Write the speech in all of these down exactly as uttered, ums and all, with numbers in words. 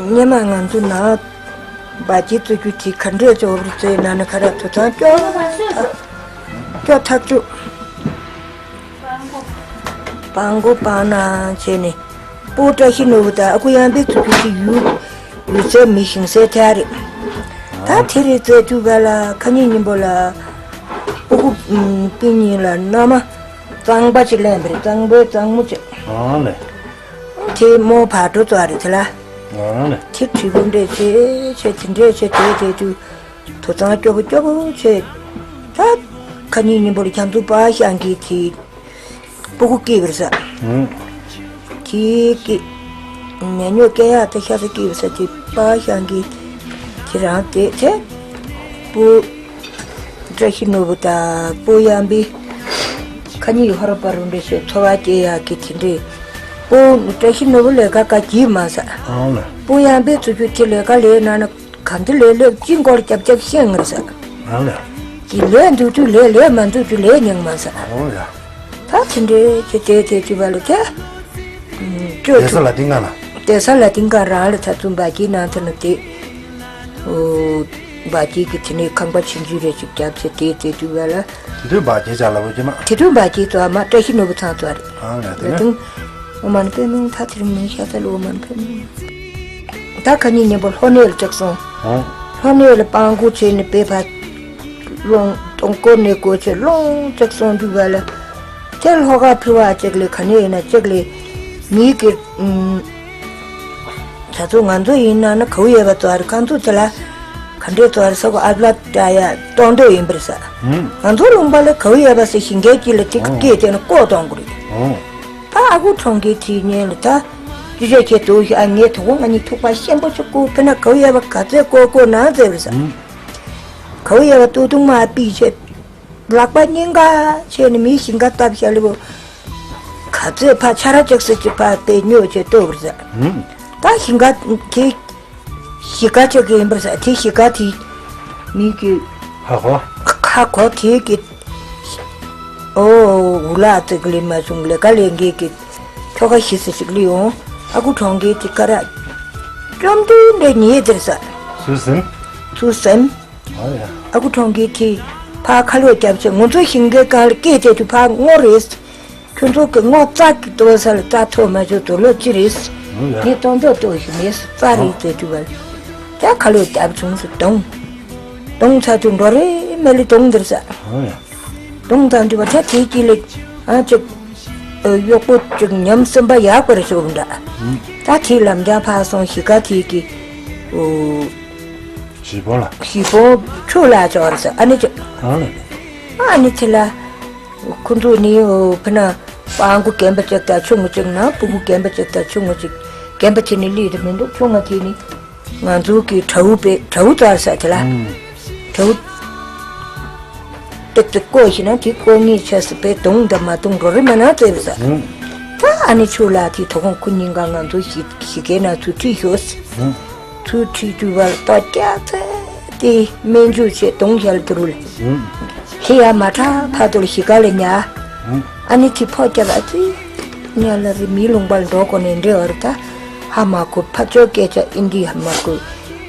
སྔོན་མ་ང་ཚོ་ནང་འབའ་ཅིག་བཙུགས་རྒྱུ་དེ་ག་འདྲས་ཅིག་འོབ་རི་བཙུགས་ན་ནི་ཁ་ར་ཐུ་ཚང་སྐྱོ་ཐག་སྐྱོ་ཐག་ཆོད། སྤང་མགོ་སྤང་ན་བྱས་ནས་སྤོ་བཀྲ་ཤིས་ནོར་བུ་དང་ཨ་ཁུ་གཡང་འབའ་བཙུགས་རྒྱུ་དེ་ཡུལ་ཡུལ་ཚོའི་མི་ཞིང་སའི་ཐལ་རེད། ད་དེ་རེད་བཙུགས་དུས་ག་ལ་ཁ་ཉིན་ཉིན་པོ་ལ་སྤུ་གུ་སྤུན་གཉིས་ལ་མནའ་མ་གཙང་པ་ཅིག་ལེན་པ་རེད། གཙང་པོའི་གཙང་མོ་ཅིག་ཨང་ལེ། དེ་མོ་བག་དྲོ་བཙོ་བ་རེད་དེ་ལ། ཨང་ལེ། དེ་དྲིལ་བུ་འདྲས་བྱས་བྱས་དེ་འདྲས་བྱས་དེ་དེ་དུས་ཐོ་ཚང་སྐྱོ་པོ་སྐྱོ་པོ་བྱས། ད་ཁ་ཉིན་ཉིན་པོ་ལ་ཁྱམས་ཚུགས་པ་ཤང་གི་དེ་སྤུ་གུ་སྐྱེས་པ་རེད་ས། ཨང་། དེ་སྐྱེས། ཉ་ཉོ་སྐྱེ་ཡག་དེ་ཤ་ཚ་སྐྱེས་པ་རེད་ས། དེ་པ་ཤང་གི་དེ་རང་དེ་དེ་སྤུ། བཀྲ་ཤིས་ནོར་བུ་དང་སྤོ་གཡང་འབའ་ཁ་ཉིན་ཧོ་ར་པ་རུ་འདྲ་བྱས་འཚོ་བ་སྐྱེལ་ཡག་གི་དེ་འདྲས། སྤོ་བཀྲ་ཤིས་ནོར་བུ་ལས་ཀ་ག་གྱིས་མ་ཟ། ཨང་ལ། སྤོ་གཡང་འབའ་བཙུགས་རྒྱུ་དེ་ལས་ཀ་ལས་ན་ན་གང་དུ་ལས་ལས་ཅི་མགོ་ལ་རྒྱབ་རྒྱབ་ཤེས་ངར་ཟ། ཨང་ལ། དེ་ལས་འདུག་དུས་ལས་ལས་མ་འདུག་དུས་ལས་ཉང་མ་ཟ། ཨང་ལ། ད་དེ་འདྲས་ཀྱི་དེ་དེ་དུས་བ་ལ་དེ། བསྡད་ས་ལ་ཏིང་ཀ་ལ། བསྡད་ས་ལ་ཏིང་ཀ་རང་ལ་ད་ཚུན་འབའ་ཅིག་ནང་ཐོན་ནས་དེ། འོ། འབའ་ཅིག་གི་དེ་ནས་ཁང་པ་ཆུང་ཆུང་རེ་ཞིག་བརྒྱབ་བྱས་དེ་དེ་དུས་བ་ལ། དེ་དུས་འབའ་ཅིག་ཅག་ལ་བོ་ཅི་མ། དེ་དུས་འབའ་ཅིག་ཚོ་ཨ་མ་བཀྲ་ཤིས་ནོར་བུ་ཚང་ཚོ་རེད། ཨང་ལ་དེ་ལ་ནས། དུང་། ཨོ་མ་ན་པད་མོ་ད་དེར་མིན་ཤ་ཚ་ལོ་ཨོ་མ་ན་པད་མོ། ད་ཁ་ཉིན་ཉིན་པོ་ལྷོ་གནས་ལ་བཅུག་སོང་། ཨང་། ལྷོ་གནས་ལ་སྤང་སྒོ་བྱས་ནས་པེ་ཕ། ལོང་སྟོང་སྐོར་ནས་སྒོ་ཕྱེ་ལོང་བཅུག་སོང་དུས་བ་ལ། དེ་ལྷོ་ཁ་ཕུ་བ་གཅིག་ལས་ག་ནས་ཡིན་ན་གཅིག་ལས། མིའི་གི། ཨུམ། ད་ཚོ་ང་ཚོ་ཡིན་ན་ན་གའུ་ཡས་པ་ཙོ་རེ་ཁང་ཚུགས་ཚེ་ལ། ག་འདྲས་ཙོ་རེ་ས་གོ་ཨ་བླ་ཏྲ་ཡ་གཏོང་འདོད་ཡིན་པར་ས། ཨུམ། ང་ཚོ་ལུང་པ་ལ་གའུ་ཡས་པ་ས་ཞིང་ཁའི་དཀྱིལ་ལ་ཏིག་ཨུམ། སྐད་དེ་ན་ལྐོག་གཏོང་དགོས་རེད། ཨུམ། ད་ཨ་ཁུ་གྲོང་ཁྱེར་དེའི་ཉེ་ལ་ད། ཅི་བྱས་ཁྱེད་དུ་ཞིག་ཨ་ངའི་དོ་དགོང་ང་གཉིས་ཐུག་པ་ཤན་པོ་ཆུ་ཀུ་ཕི་ན་གའུ་ཡས་པ་ག་ཚོད་ལྐོག་ལྐོག་ནང་ཚེ་བར་ས། ཨུམ། གའུ་ཡས་པ་ཏུ་ཏུང་མ་པི་ཆེ། ལག་པ་སྙིང་ག་ཆེ་ནི་མིའི་ཞིང་ཁ་བཏབ་ཤ་ལེ་བོ། ག་ཚོད་ཕ་ཆ་ར་ཅག་སེ་ཅི་ཕ་དེ་ཉོ་ཆེ་ལྟོ་བར་ས། ཨུམ། ད་ཞིང་ཁ་དེ། གཞིས་ཀ་ཅིག་གི་ཡིན་པར་ས་དེ་གཞིས་ཀ་དེ་མི་གི་ཧ་གོ། ཁ་གོ་དེ་གི་ཨོ་འུ་ལག་ཙིག་ལི་མ་བྱུང་ལས་ཀ་ལས་འགན་གི་ཁྱོ་ག་ཞིག་སི་ཞིག་ལི་ཡོང་། ཨ་ཁུ་གྲོང་ཁྱེར་དེ་ཀ་ར་ཅོམ་དུ་འདྲེ་ཉེ་དེར་ས། སུ་སེམས། སུ་སེམས། ཨ་ཡ། ཨ་ཁུ་གྲོང་ཁྱེར་དེ་ཕ་ཁ་ལོ་རྒྱབ་ཆེ་ང་ཚོ་ཞིང་ཁའི་ཀ་ལ་སྐད་དེ་དུ་ཕ་ངོ་རེད། ཁྱོད་ཚོ་གི་ངོ་ཙག་གི་ལྟོ་ས་ལ་རྩ་ཐོག་མ་བྱོས་དོ་ལོ་ཅི་རེད། ངས་གཏོང་འདོད་ལྟོ་ཞིག་མེད་སུ་རྩ་རེད་ཟེར་དུས་བར། ད་ཁ་ལོ་རྒྱབ་བྱུང་སུ་གཏོང་། གཏོང་ཚ་དུས་འགྲོ་རེ་མེ་ལི་གཏོང་འདིར་ས། གཏོང་ཚ་དུས་བར་ད་དེའི་དཀྱིལ་ལ་ཨ་ཅིག་གཡོག་པོ་ཅིག་ཉམས་སེམས་པ་ཡག་པར་ཤོག་འདྲ། ད་དེའི་ལམ་རྒྱང་ཕར་སོང་གཞིས་ཀ་དེའི་གི་ཨོ། གཞིས་སྤོང་ལ། གཞིས་སྤོང་ཆུ་ལ་ཅོག་རེད་ས་ཨ་ནི་ཅིག་ཨ་ནི་ཅི་ལ། ཁོ་ཚོ་ནི་ཕི་ན་སྤང་གུ་རྒན་པ་ཅིག་དང་ཆུང་ངུ་ཅིག་ན་སྤུ་གུ་རྒན་པ་ཅིག་དང་ཆུང་ངུ་ཅིག་རྒན་པ་དེ་ནི་ལི་དུ་མི་འདུག་ཆུང་ངུ་དེ་ནི་ང་ཚོ་གི་དྲ་བོ་པེ་དྲ་བོ་ཙར་ས་དེ་ལ་དྲ་བོ་ཏིག་ཏིག་བཀོ་ཞིག་ན་དེ་བཀོ་ངེས་ཆ་སི་པེ་དུང་འདྲ་མ་དུང་རོ་རི་མ་ན་ཙེ་བི་ས་ད་ཨ་ནི་ཆུ་ལ་དེ་དོ་ཁོང་ཁུ་ཉིན་ག་ང་ཚོ་ཞི་ཞི་གེ་ན་ཚུ་ཁྲི་ཤོ་སི། ཚུར་ཁྲིད་དུས་བར་ཏོ་སྐྱ་ཚེ་དེ་སྨན་ཆུ་ཆེ་དོང་ཞལ་དུ་རུལ། ལྷི་ཡ་མ་ཁྲ་ཕ་དོར་ཞི་ག་ལ་ཉ། ཨ་ནི་ཐི་ཕོ་སྐྱབས་ཨ་ཙི། ཉ་ལ་རི་མི་ལུང་པར་འགྲོ་གོ་ནས་འདྲེ་བར་ད་ཧ་མ་གོ་ཕ་ཅོ་སྐད་ཆ་ཨིན་དི་ཧ་མ་གོ་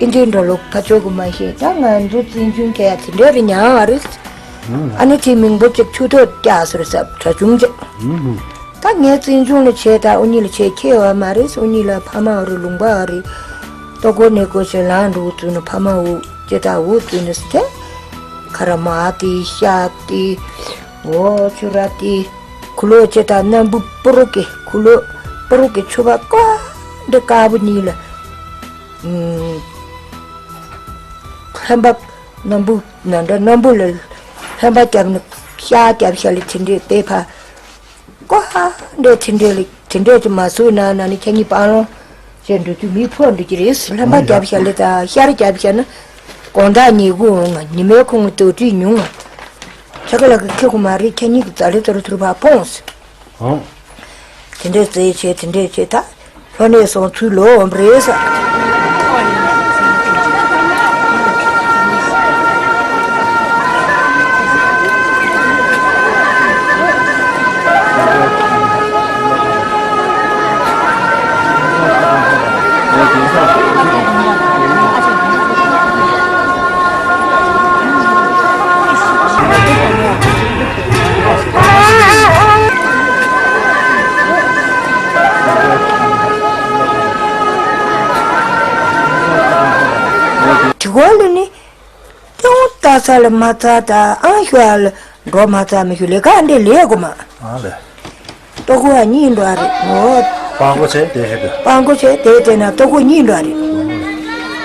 ཨིན་དི་འགྲོ་ལོ་ཕ་ཅོ་གོ་མ་ཤེས་ད་ང་ཚོ་བཙན་ཆུང་སྐད་ཡ་དེ་འདྲེ་རི་ཉ་བ་རེད། ཨ་ནི་ཐི་མིང་པོ་ཅིག་ཆུ་ཐོག་སྐྱ་སོར་ས་ཁྲ་ཆུང་ཅིག་ད་ངའི་བཙན་ཆུང་ལ་བྱས་ད་ཨུ་གཉིས་ལ་བྱས་ཁྱེད་བ་མ་རེད། ཨུ་གཉིས་ལ་ཕ་མ་རེད་ལུང་པ་རེད། ལྟོ་གོ་ནས་གོ་ཞེ་ལང་འགྲོ་བཙུན་ནི་ཕ་མ་འུ་ཅེ་ད་འུ་བཙུན་ནི་སྟེ། ཁ་ར་མ་ཏི་ཤ་ཏི་འོ་ཆུ་ར་ཏི་ཁུ་ལོ་ཅེ་ད་སྣམ་བུ་པུ་རུ་ཀེ་ཁུ་ལོ་པུ་རུ་ཀེ་ཆུ་བ་ཀ་འདྲ་དཀར་པོ་གཉིས་ལ། ལྷན་པ་སྣམ་བུ་ན་འདྲ་སྣམ་བུ་ལ་ལྷན་པ་རྒྱབ་ནི་ཤ་རྒྱབ་ཤ་ལ་དེ་འདྲས་པེ་ཕ། ཀོ་ཧ་འདྲས་དེ་འདྲས་ལ་དེ་འདྲས་ཀྱི་མ་སུ་ན་ན་ནི་ཁྱེད་གཉིས་པང་ལོང་བྱས་འགྲོ་རྒྱུ་མི་ཕོ་འདྲ་གྱི་རེད། ལྷན་པ་རྒྱབ་ཤ་ལེ་ད་ཤར་རྒྱབ་ཤ་ན་དགོང་དག་ཉལ་གུ་འོང་ང་ཉི་མའི་ཁོང་དོ་དྲི་ཉུང་ང་། ཁྱེད་ཀ་ལ་གི་ཁེ་གུ་མ་རེད། ཁྱེད་གཉིས་ཀྱི་རྩ་ལེ་ཚོ་རུ་ཐུར་བ་ཕོངས། ཨང་། དེ་འདྲས་རྩེད་བྱེད་དེ་འདྲས་བྱེད་ད། ལྷོ་ནས་སོང་ཚུལ་ལོ་འོམ་རེད་ས། ཚ་ལ་མ་ཚ་ད་ཨང་ཞུ་ཨ་ལ་འགྲོ་མ་ཚ་མི་ཞུ་ལས་ཀ་འདི་ལས་དགོ་མ། ཨ་ལས། ལྟོ་གོ་ཨ་གཉིས་འགྲོ་ཨ་རེད་ངོ་། སྤང་གོ་བྱས་དེ་ཧེ་དུ། སྤང་གོ་བྱས་དེ་དེ་ན་ལྟོ་གོ་གཉིས་འགྲོ་ཨ་རེད།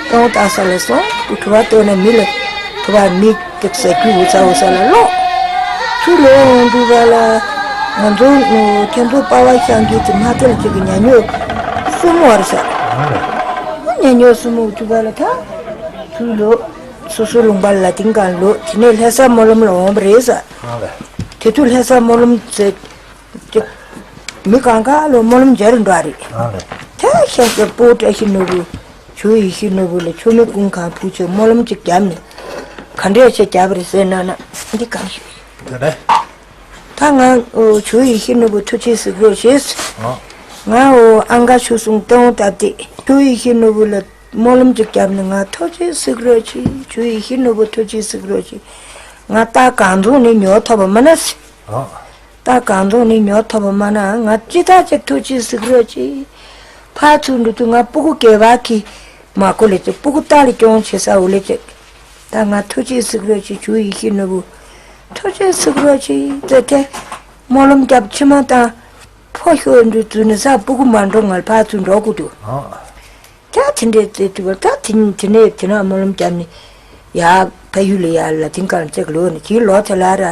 སྟོང་ལྟ་ས་ལ་སོང་དུ་དུ་བ་ལྟོས་ན་མི་ལ་དུ་བ་མི་དེ་ཟ་རྒྱུ་འུ་ཚ་འུ་ཚ་ལ་ལོག་ཚུར་ལོག་འོང་དུས་བ་ལ་ང་ཚོ་ཁྱེད་ཚོ་པ་བ་ཤང་གི་དེ་མ་ཐལ་ཅིག་གི་ཉ་ཉོ་གསུམ་བར་ས། ཉ་ཉོ་གསུམ་འུ་ཚུ་བ་ལ་ད་ཚུར་ལོག་སོ་སོ་ལུང་པ་ལ་དིང་གང་ལོ་དེ་ནས་ལྷ་ས་སྨོན་ལམ་ལ་འོང་བ་རེད་ས། ཨ་ལས། དེ་དུས་ལྷ་ས་སྨོན་ལམ་ཟེར་ཏེ། མི་གང་ག་ལོ་སྨོན་ལམ་མཇལ་འགྲོ་རེད། ཨ་ལས། དེ་ཤེས་ཀྱི་པོ་བཀྲ་ཤིས་ནོར་བུ། ཇོ་ཡེ་ཤེས་ནོར་བུ་ལ་མཆོད་མེ་ཀུན་གང་ཕུལ་ཆེད་སྨོན་ལམ་ཅིག་བརྒྱབ་ནས། ག་འདྲས་ཆེ་བརྒྱབ་རེད་ཟེར་ན་ན་འདི་གང་ཞིག་རེད། ད་ང་ཇོ་ཡེ་ཤེས་ནོར་བུ་ཐུགས་རྗེ་གཟིགས་རོགས་ཞེས། ཨ། ང་ཨང་ཀ་ཆུ་སྲུང་སྟོན་སྟབས་བདེ་ཇོ་ཡེ་ཤེས་ནོར་བུ་ལ། སྨོན་ལམ་གཅིག་བརྒྱབ་ནས་ང་ཐུགས་རྗེ་གཟིགས་རོགས་གྱིས། ཇོ་ཡེ་ཤེས་ནོར་བུ་ཐུགས་རྗེ་གཟིགས་རོགས་གྱིས། ང་རྟ་གང་འཛོམས་ནས་ཉོ་ཐུབ་པ་མ་ན་སི། ཨ། རྟ་གང་འཛོམས་ནས་ཉོ་ཐུབ་པ་མ་ན་ང་ཅི་ཐག་ཅིག་ཐུགས་རྗེ་གཟིགས་རོགས་གྱིས། ཕར་ཚུར་འགྲོ་དུས་ང་སྤུ་གུ་སྐྱེ་བ་གི་མ་གོ་ལེ་ཅིག་སྤུ་གུ་རྟ་ལ་སྐྱོང་བྱེད་ས་འོ་ལེ་ཅིག་ད་ང་ཐུགས་རྗེ་གཟིགས་རོགས་གྱིས་ཇོ་ཡེ་ཤེས་ནོར་བུ། ཐུགས་རྗེ་གཟིགས་རོགས་གྱིས་ཙེ་ཐེ། སྨོན་ལམ་རྒྱབ་ཕྱི་མ་དང་། ཕོ་ཤོར་འགྲོ་དུས་ནི་ས་སྤུ་གུ་མ་འགྲོ་ང་ཕར་ཚུར་འགྲོ་དགོས་འདུག་ཨ། ད་དེ་འདྲའི་རྩེ་ཐུབ་པ་ད་དེ་དེ་ནས་དེ་ན་སྨོན་ལམ་བརྒྱབ་ནས་ཡར་ཕ་ཡུལ་ལ་ཡར་ལ་དིང་གར་བཅུག་ལོག་ནས་དེའི་ལོག་དེ་ལ་ར་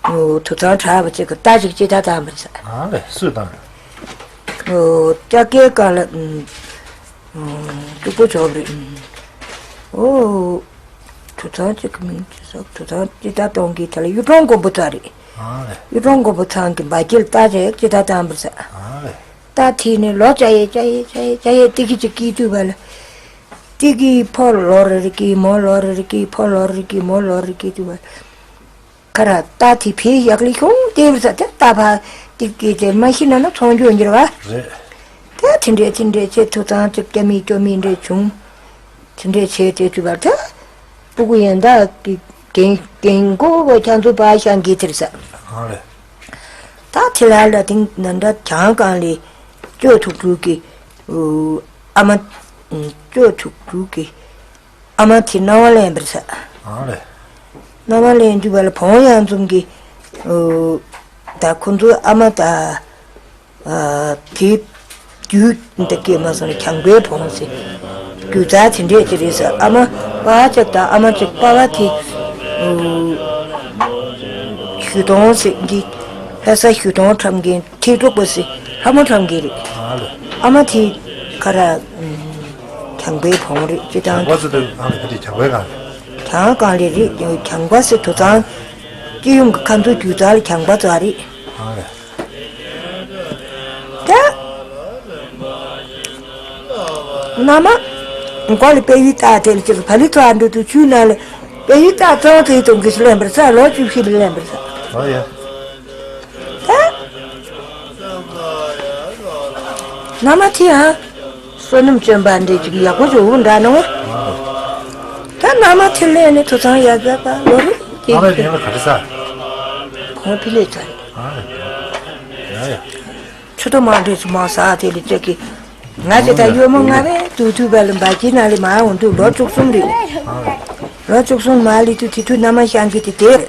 དུད་ཚང་གྲྭ་བ་ཅིག་གི་རྟ་ཅིག་ཅི་ད་བཏང་བ་རེད་ས། ཨ་ལས་སུས་བཏང་། ཨོ་ལྕགས་སྐེ་སྒང་ལ་སྟུག་པོ་འཇོག་རེད། ཨོ་དུད་ཚང་ཅིག་གི་མིང་ཅི་ཟེར་དུད་ཚང་ཅི་ད་གཏོང་གི་དེ་ལ་གཡུ་སྒྲོན་མགོན་པོ་ཚང་རེད། ཨ་ལས། གཡུ་སྒྲོན་མགོན་པོ་ཚང་གི་འབའ་སྐྱིལ་རྟ་ཅིག་ཅི་ད་བཏང་བ་རེད་ས། ཨ་ལས། ད་དེ་ནས་ལོ་ཅ་ཡེ་ཅ་ཡེ་ཅ་ཡེ་ཅ་ཡེ་ཏི་གི་ཅིག་སྐྱིད་དུས་བ་ལ། ཏི་གི་ཕོ་ལོ་རེ་རེ་ཀི་མོ་ལོ་རེ་རེ་ཀི་ཕོ་ལོ་རེ་རེ་ཀི་མོ་ལོ་རེ་རེ་ཀི་དུས་བ་ལ། ཁ་ར་ད་དེ་ཕི་ཡག་ལི་ཤོང་དེ་བ་ས་དེ་ད་ཕ་ཏི་གི་དེ་མ་ཤི་ན་ན་ཚོང་རྒྱུ་འགྱུར་བ། རེད། དེ་དེ་འདྲས་དེ་འདྲས་ཆེ་དུད་ཚང་ཅིག་སྐྱ་མི་སྐྱོ་མི་འདྲས་བྱུང་། དེ་འདྲས་ཆེ་དེ་དུས་བ་ད། སྤུ་གུ་ཡན་ད་གི་རྒན་རྒན་གོ་བ་ཁྱང་ཚུ་པ་ཤང་གི་དེར་ས། ཨ་ལས། ད་དེ་ལ་ལ་དེང་ན་འདྲ་གྱང་གང་ལས་ཅོ་ཐུག་ཐུག་གི་ཨ་མ་ཅོ་ཐུག་ཐུག་གི་ཨ་མ་དེ་སྣང་བ་ལེན་པར་ས། ཨ་ལས། སྣང་བ་ལེན་དུས་བ་ལ་བོང་ཡང་འཛོམས་ཀྱི་ད་ཁོ་ཚོའི་ཨ་མ་ད་དེ་རྒྱུད་འདི་སྐད་མ་སོང་ན་གྱང་པའི་བོང་ཟེར། རྒྱུ་རྩ་དེ་འདྲས་ཅིག་རེད་ཟེར། ཨ་མ་པ་ཅིག་དང་ཨ་མ་ཅིག་པ་བ་དེ་གཞུ་དོང་ཟེར་འདི་ལྷ་ས་གཞུ་དོང་ཁྲམ་མཁན་ཐིག་གྲོགས་པ་ཟེར་ལྷ་མོ་ཁྲམ་མཁན་རེད། ཨ་ལས། ཨ་མ་དེ་ཁ་ར་གྱང་པའི་བོང་རེད་ཅི་དང་། གྱང་པ་ཟེར་དུས་ཨ་ལས་ཁ་དེ་གྱང་པའི་གང་རེད། གྱང་གང་ལས་རེད་གྱང་པ་ཟེར་དུད་ཚང་། སྤྱི་ཡོངས་ཀྱི་ཁ་མཛོ་རྒྱུ་རྩ་ལ་གྱང་པ་ཙག་རེད། ཨ་ལས། ད། ན་མ། མགོ་ལ་དཔལ་ཡུལ་རྟགས་དེ་ལ་ཅིག་བ་ལི་ཐོ་ཨ་འགྲོ་དུས་ཆུའི་ནང་ལ་དཔལ་ཡུལ་རྟགས་གཙང་དེའི་དོན་གྱིས་ལེན་པར་ས་ལོ་བཅུ་བཞི་ལ་ལེན་པར་ས། ཨོ་ཡ། ད། ན་མ་དེ་ཧ། བསོད་ནམས་བྱོན་པ་འདྲ་ཅིག་ཡག་པོ་བྱུང་འདྲ་ནོ། ད་ན་མ་དེ་ལེན་ནས་དུད་ཚང་ཡག་ཡག་པ་ལོ་རེ་ཨ་ལས་ཡིན་ལ་ག་རེ་ས། ཁོང་ཕི་ལེ་ཚ་རེད། ཨ་ཡ་ཡ། ཆུ་ཏོ་མང་འདྲེས་སུ་མང་ས་དེ་ལས་ཅག་གི། ང་ཅི་ད་ཡོད་མོ་ང་བས་དུ་དུ་བ་ལ་འབའ་ཅི་ན་ལི་མ་འོང་དུ་ལོ་བཅུ་གསུམ་རེད། ལོ་བཅུ་གསུམ་མ་ལི་དུ་དེ་དུ་ན་མ་ཤང་གི་དེ་དེ་རེད།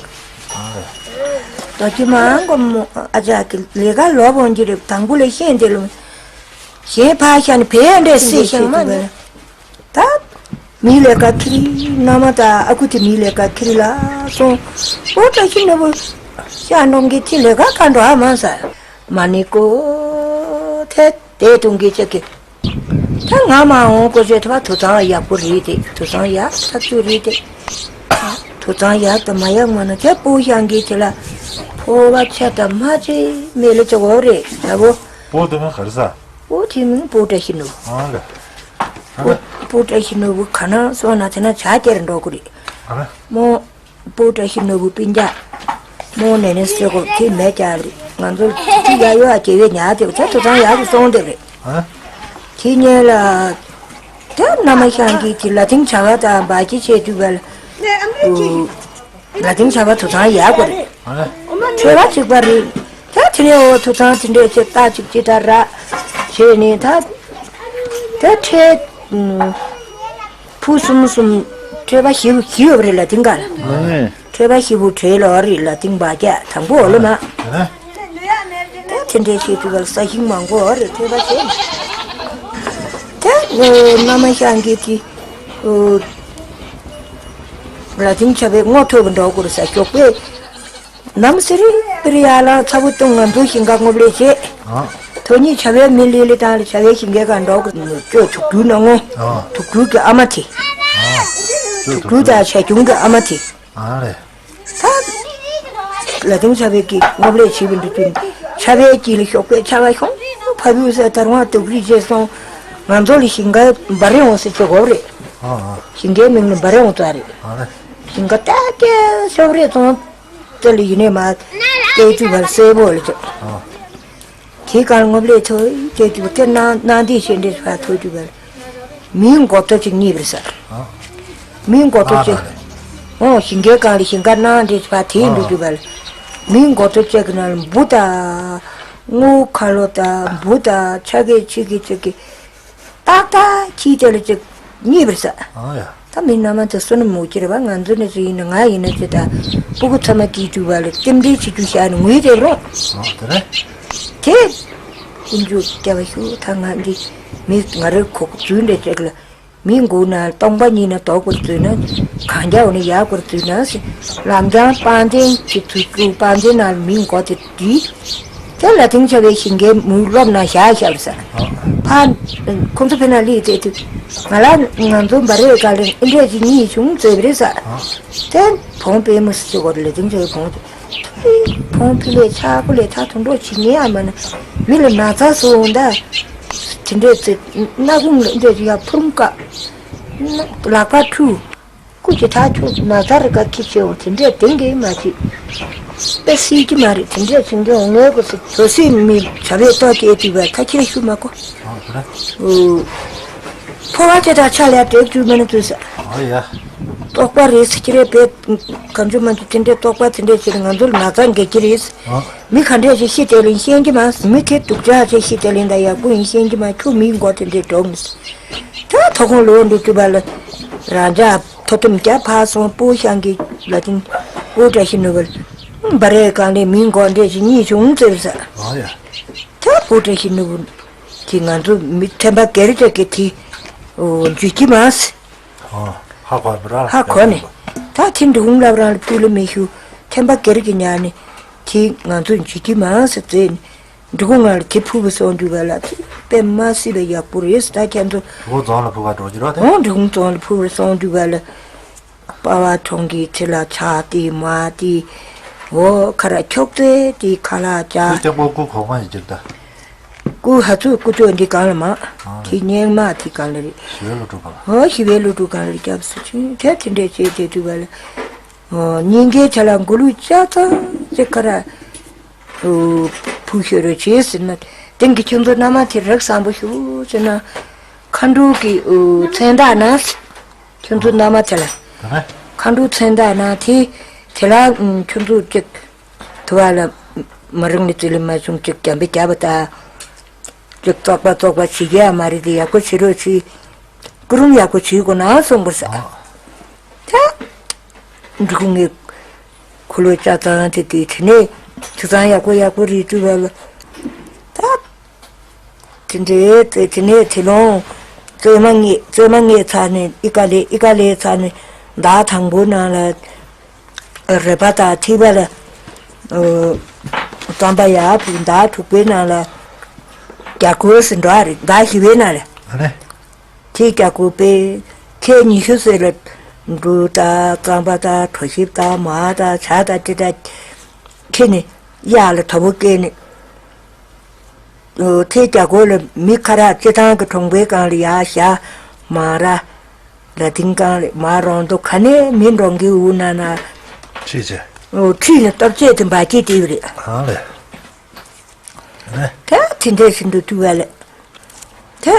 ད་ཅི་མ་འགོ་མོ་ཨ་ཅག་གི་ལས་ཀ་ལོ་བོང་གི་རེད། དང་པོ་ལས་ཤེས་འདི་ལུ་གཞན་ཕ་ཤ་ནི་བེ་འདྲེ་སྲིད་ཤང་མ་ནི། ད། མིའི་ལས་ཀ་ཁྱེར་རི་མནའ་མ་དང་ཨ་ཁུ་དེ་མིའི་ལས་ཀ་ཁྱེར་རི་ལ་སོང་། ཨོ་བཀྲ་ཤིས་ནོར་བུ་ཤ་འགྲོང་གི་ཁྱི་ལས་ཀ་ག་འགྲོ་ཨ་མ་ས། མ་ནི་ཀོ་ཐེ་དེ་དུང་གི་ཅག་གི། ད་ང་མ་འོང་ཀོ་ཅེ་ཐ་བ་དུད་ཚང་ཡག་པོ་རེད་དེ་དུད་ཚང་ཡག་ཐག་ཆོད་རེད་དེ། དུད་ཚང་ཡག་ད་མ་ཡག་མ་ན་ཁྱེད་སྤུ་ཤང་གི་ཁྱི་ལ་ཕོ་བ་ཆ་ད་མ་ཅེ་མེ་ལེ་ཅག་འོ་རེད་ད་བོ། སྤུ་དུ་མ་ག་རེ་ས། སྤུ་དེ་མིང་སྤུ་བཀྲ་ཤིས་ནོར་བུ། ཨང་ག་སྤུ་སྤུ་བཀྲ་ཤིས་ནོར་བུ་ག་ན་སོང་ན་དེ་ན་བྱ་སྐྱེར་འགྲོ་གི་རེད། ཨ་མོ། སྤུ་བཀྲ་ཤིས་ནོར་བུ་སྤུན་ཀྱག་མོ་ནས་ནས་སེ་གོ་དེ་མེད་ཀྱག་རེད། ང་ཚོ་དེ་ཡ་ཡོ་ཨ་སྐྱེ་བའི་ཉག་དེ་ཚ་དུད་ཚང་ཡག་གི་སོང་དེ་རེད། ཨ། དེ་ཉེ་ལ། དེ་མནའ་མ་ཤང་གི་དེ་ལ་དིང་བྱ་བ་དང་འབའ་ཅི་བྱེད་དུས་བལ། ལ་དིང་བྱ་བ་དུད་ཚང་ཡག་གོ་རེད། ཨ་ལས། ཁྲོས་པ་གཅིག་པ་རེད། ད་དེ་ནས་འོ་དུད་ཚང་དེ་འདྲས་ཚེ་རྟགས་གཅིག་ཅི་ལྟར་ར། བྱས་ནས་ད། ད་ཁྲལ། ཕུ་གསུམ་གསུམ། ཐོས་པ་ཞིབ་ཞིབ་ཡོད་རེད་ལ་དེང་ག་ལ། ཨེ། ཐོས་པ་ཞིབ་པོ་བྲེལ་ལོ་རེད་ལ་དེང་བ་རྒྱ་དང་པོ་ལ་མ། ཨེ། དེ་འདྲའི་ཆེད་དུ་ག་ལ་ས་ཞིང་མང་པོ་རེད་ཐོས་པ་བྱས་ན། དེ་ནས་མནའ་མ་ཤང་གི་དེ། ལ་དེང་ཆ་བའི་ངོ་ཐོས་པ་འགྲོ་དགོས་རེད་ས་ཞོགས་པས། ནམ་སེ་རི་པི་རི་ཡ་ལ་ཚ་བོ་སྟོང་ང་འདུག་ཞིང་ཁ་སྔོ་བླས་བྱེད། ཨ། དོ་གཉིས་བྱ་བའི་མི་ལི་ལི་དང་ལ་བྱ་བའི་ཞིང་ཁའི་ཁ་འགྲོ་གི་ཅོ་དུག་དུག་ན་ངོ་། ཨ། དུག་དུག་གི་ཨ་མ་དེ། ཨ། ཅོ་དུག་དུག་དུག་དང་བྱ་ཁྱུང་གི་ཨ་མ་དེ། ཨ་རེད། ད། ལ་དེང་བྱ་བའི་གི་སྔོ་བླས་བྱེད་པའི་འདུག་དུས་བྱ་བའི་དཀྱིལ་ལ་ཤོག་པའི་ཆ་བ་ཤོང་ཕ་བུ་ས་དར་བ་དུག་རིགས་བྱས་སོང་། ང་ཚོ་ལ་ཞིང་ཁ་འབར་རེ་འོང་ཟེར་ཅོ་གོ་རེད། ཨ་ཨ། ཞིང་ཁའི་མིང་ལ་འབར་རེ་འོང་ཙ་རེད། ཨ་རེད། ཞིང་ཁ་ལྟ་སྐྱེ་ཤོག་རེ་ཚོང་། དེ་ལ་ཡིན་ནས་མ། སྐྱེ་དུས་བར་སེར་པོ་ལ་ཅོ། ཨ། དེའི་སྒང་སྔོ་བླས་ཐོ་དེ་དུས་དེ་ནང་ནང་དེ་ཤེས་འདྲེ་ཕ་ཐོ་དུས་བར། མིའི་མགོ་ཐོ་ཅིག་རྙེད་པར་ས། ཨ། མིའི་མགོ་ཐོ་ཨ་ཅིག་ཨ་ཨོ་ཞིང་ཁའི་སྒང་ལ་ཞིང་ཁ་ནང་དེ་ཕ་དེའི་ཨ་འདུག་དུས་བར། མིའི་མགོ་ཐོ་ཅིག་གི་ནང་ལ་འབུ་དང་། སྔོ་ཁ་ལོ་དང་འབུ་དང་ཆ་གེ་ཆི་གེ་ཆི་གེ། ཏག་ཏག་ཁྱི་དེ་ལ་ཅིག་རྙེད་པར་ས། ཨ་ཡ། ད་མི་སྣ་མ་དེ་བསོད་ནམས་མོ་ཁྱེར་བ་ང་ཚོ་ནས་ཚོ་ཡིན་ན་ང་ཡིན་ན་ཅི་ད་སྤུ་གུ་ཚང་མ་སྐྱིད་སྡུག་བ་ལ་རྟེན་འབྲེལ་བྱེད་རྒྱུ་བཞག་ནས་ངུས་དེ་རུང་། ཨ་དེ་རེད། དེ། ཀུན་འཇུག་སྐྱ་བ་ཞུ་ད་ང་འདི་མི་ང་རེ་ཁོག་རྫུན་འདྲ་ཅིག་ལ་མི་མགོ་ན་སྟོང་པ་ཉིད་ན་དོག་པར་བརྩོན་ན་གང་རྒྱ་འོ་ནས་ཡག་པར་བརྩོན་ན་ལམ་སྦྱང་པང་གདན་གྱི་ཚུལ་དུ་པང་གདན་ནང་མི་མགོ་དེ་བྲིས། དེ་ལ་དེང་ཆ་བའི་ཞིང་ཁའི་མུའུ་སློབ་ན་བཞག་བཞག་ས། ཕ། ཁོང་ཚོ་ཕེ་ན་ལི་དེ་དུས། ང་ལ་ང་ཚོ་འབར་རེ་ག་ལེ་ཨིན་འདྲས་ཀྱི་གཉིས་བྱུང་བཙལ་བ་རེད་ས། དེ་བོང་པའི་མུ་སི་ཅི་གོ་ལེ་དེང་ཆ་བའི་བོང་དུ། བོང་ཕི་ལེ་ཆག་པོ་ལེ་ཐ་དུང་འགྲོ་བྱེད་ཉེ་ཡ་མ་ན། མི་ལ་ན་ཚ་སོང་ད། དེ་འདྲས་ཚེ། སྣ་ཁུང་ལ་འདྲས་ཡ་ཕུར་མ་ཀ་ལག་པ་འཁྲུ། སྐུ་ཅི་ཐག་ཆོད་ན་ཚ་རི་ཀ་ཁྱི་ཆེ་འོ་དེ་འདྲས་དེང་གི་མ་ཅི། དཔེ་སྲིད་ཀྱི་མ་རེད་དེ་འདྲས་ཚིག་འདི་འོ་ངའི་གོ་སི་བོད་སྲིད་མི་བྱ་བའི་ལྟོ་སྐྱེས་དུས་བས་ཁ་ཁྱེར་ཤུ་མ་གོ། ཨ་དེ་ར། ཨོ། ཕོ་བ་ཅི་ད་ཆ་ལ་དྲེག་ཚུལ་མ་ནི་ཚུལ་ས། ཨ་ཡ། རྟོག་པ་རེད་ཟེར་གྱི་རེད་པས། གང་བྱུང་མ་བྱུང་དེ་འདྲས་རྟོག་པ་དེ་འདྲས་བྱས་ང་ཚོ་ལ་ན་ཚ་འགེལ་གྱི་རེད། ཨ། མི་ག་འདྲས་ཅིག་ཤི་དེ་ལིན་ཤེས་ཀྱི་མ་མི་དེ་སྡུག་ཅག་ཅིག་ཤི་དེ་ལིན་ད་ཡག་པོ་ཡིན་ཤེས་ཀྱི་མ་ཁྱོད་མིའི་མགོ་དེ་འདྲས་འགྲོ་མི་སྲིད། ད་ཐོག་ཁོང་ལོ་འདི་དུས་བ་ལ། རང་ཅག་ཐོ་ཐུམ་རྒྱ་ཕ་སོང་སྤུ་ཤང་གི་ལ་ཏིང་སྤུ་བཀྲ་ཤིས་ནོར་བུ། འབར་རའི་སྒང་ལས་མིའི་མགོ་འདྲས་ཅིག་གཉིས་བྱུང་ཟེར་ས། ཨ་ཡ། ད་སྤུ་བཀྲ་ཤིས་ནོར་བུ། དེ་ང་ཚོ་མི་ཐེམ་པ་སྒེར་ཅག་གི་དེ། འཇུ་གི་མ་སི། ཧ་གོ་བ་ར་ཧ་གོ་ནས། ད་ཐེམ་འབྲི་གུང་ལབ་རང་ལ་སྤུ་ལ་མི་ཞུ། ཐེམ་པ་སྒེར་གི་ཉག་ནས། དེ་ང་ཚོ་འཇུ་གི་མ་སི་ཙེ་ནས། འབྲི་གུང་ང་ལ་དེ་ཕུ་བ་སོང་འདུག་བ་ལ་དེ་དཔེ་མ་སྲིད་པའི་ཡག་པོ་རེད་ད་ཁྱེད་ཚོ། འབྲི་གུང་རྫོང་ལ་ཕུ་བ་འགྲོ་རྒྱུ་ར་དེ། འོ་འབྲི་གུང་རྫོང་ལ་ཕུ་བ་སོང་འདུག་བ་ལ། པ་བ་གྲོང་གི་ཚེ་ལ་ཆགས་ཏེ་མ་ཏེ། འོ་ཁ་ར་ཁྱོག་ཙེ་དེ་ཁ་ལག་ཅག་དེ་སྐྱག་པ་སྐུ་གོང་མ་ཡི་ཅིག་ད། སྐུ་ཧ་ཚུ་སྐུ་ཅོ་འདི་གང་ལ་མ། ཨ་དེ་སྙེག་མ་དེ་གང་ལ་རེད། ཞི་བའི་ལོ་དྲུག་གང་ལ། འོ་ཞི་བའི་ལོ་དྲུག་གང་ལ་རེད་སྐྱབས་སུ་མཆི་དེ་དེ་འདྲས་བྱས་དེ་དུས་བ་ལ། ཨོ་སྙིང་གའི་ཆ་ལ་མགོ་ལུས་ལྕགས་ཚང་ཅིག་ཁ་ར། ཨོ་ཕུག་ཤོད་རོགས་བྱེད་ཟེར་ན། དེང་གི་ཁྱོད་ཚོ་མནའ་མ་དེ་རིགས་བཟང་པོ་ཞུ་ཟེར་ན། མཁའ་འགྲོ་གི་ཨོ་མཚན་རྟགས་ན། ཁྱོད་ཚོ་མནའ་མ་དེ་ལ། དེ་ནས། མཁའ་འགྲོ་མཚན་རྟགས་ན་དེ། དེ་ལ་ཨུམ་ཁྱོད་ཚོ་ཅིག་དུ་བ་ལ། མ་རིང་ནས་ཙི་ལི་མ་བྱུང་ཅིག་རྒྱམ་པའི་རྒྱབ་པ་དང་། ཅིག་བཙོག་པ་བཙོག་པ་བྱེད་ཀྱི་ཡ་མ་རེད་དེ་ཡག་པོ་བྱེད་རོགས་བྱེད། སྐུ་རུམ་ཡག་པོ་བྱེད་དགོས་ན་གསུངས་པར་ས། ད། འབྲི་གུང་ངའི་འཁོར་ལོ་ལྕགས་ཚང་དེ་དེ་དེ་ནས་དེ་ཚང་ཡག་པོ་ཡག་པོ་རེད་བྲིས་པ་ལ། ད། དེ་འདྲའི་དེ་དེ་ནས་དེ་ལོང་། བཙོས་མ་ངེས་བཙོས་མ་ངེས་ཚར་ནས་ཨི་ཀ་ལས་ཨི་ཀ་ལས་ཚར་ནས་ཟླ་དང་པོ་ནང་ལ། རེ་བ་དང་ཐིག་པ་ལ། རྩམ་པ་ཡར་བུ་ཟླ་དྲུག་པའི་ནང་ལ། རྒྱ་སྒོ་ཟིན་འགྲོ་རེད་ཟླ་བཞི་པའི་ནང་ལ། ཨ་ནི། དེ་རྒྱ་སྒོ་པས་ཁལ་ཉི་ཤུ་ཟེར་ལ། འབྲུ་དང་རྩམ་པ་དང་གྲོ་ཞིབ་དང་མར་དང་ཇ་དང་ཅི་དང་། ཁྱེར་ནས་གཡག་ལ་དོ་པོ་སྐྱེལ་ནས། ཨོ་དེ་རྒྱ་སྒོ་ལ་མི་ཁ་རག་སྤྱི་བཏང་གི་གྲོང་པའི་སྒང་ལ་ཡར་བཞག་མར་ར། ལ་དིང་སྒང་ལ་མར་རོང་དུ་ག་ནས་མི་འགྲོ་གི་འུ་ན་ན། ཁྲིད་བྱས། ཨོ་ཁྲིད་ནས་སྟོབས་ཆེ་དེ་འབའ་སྐྱིད་དེ་རེད། ཨ་ལས། ཨ་ལས། ད་དེ་འདྲས་ཤིན་ཏུ་བཏུལ་བ་ལས། དེ།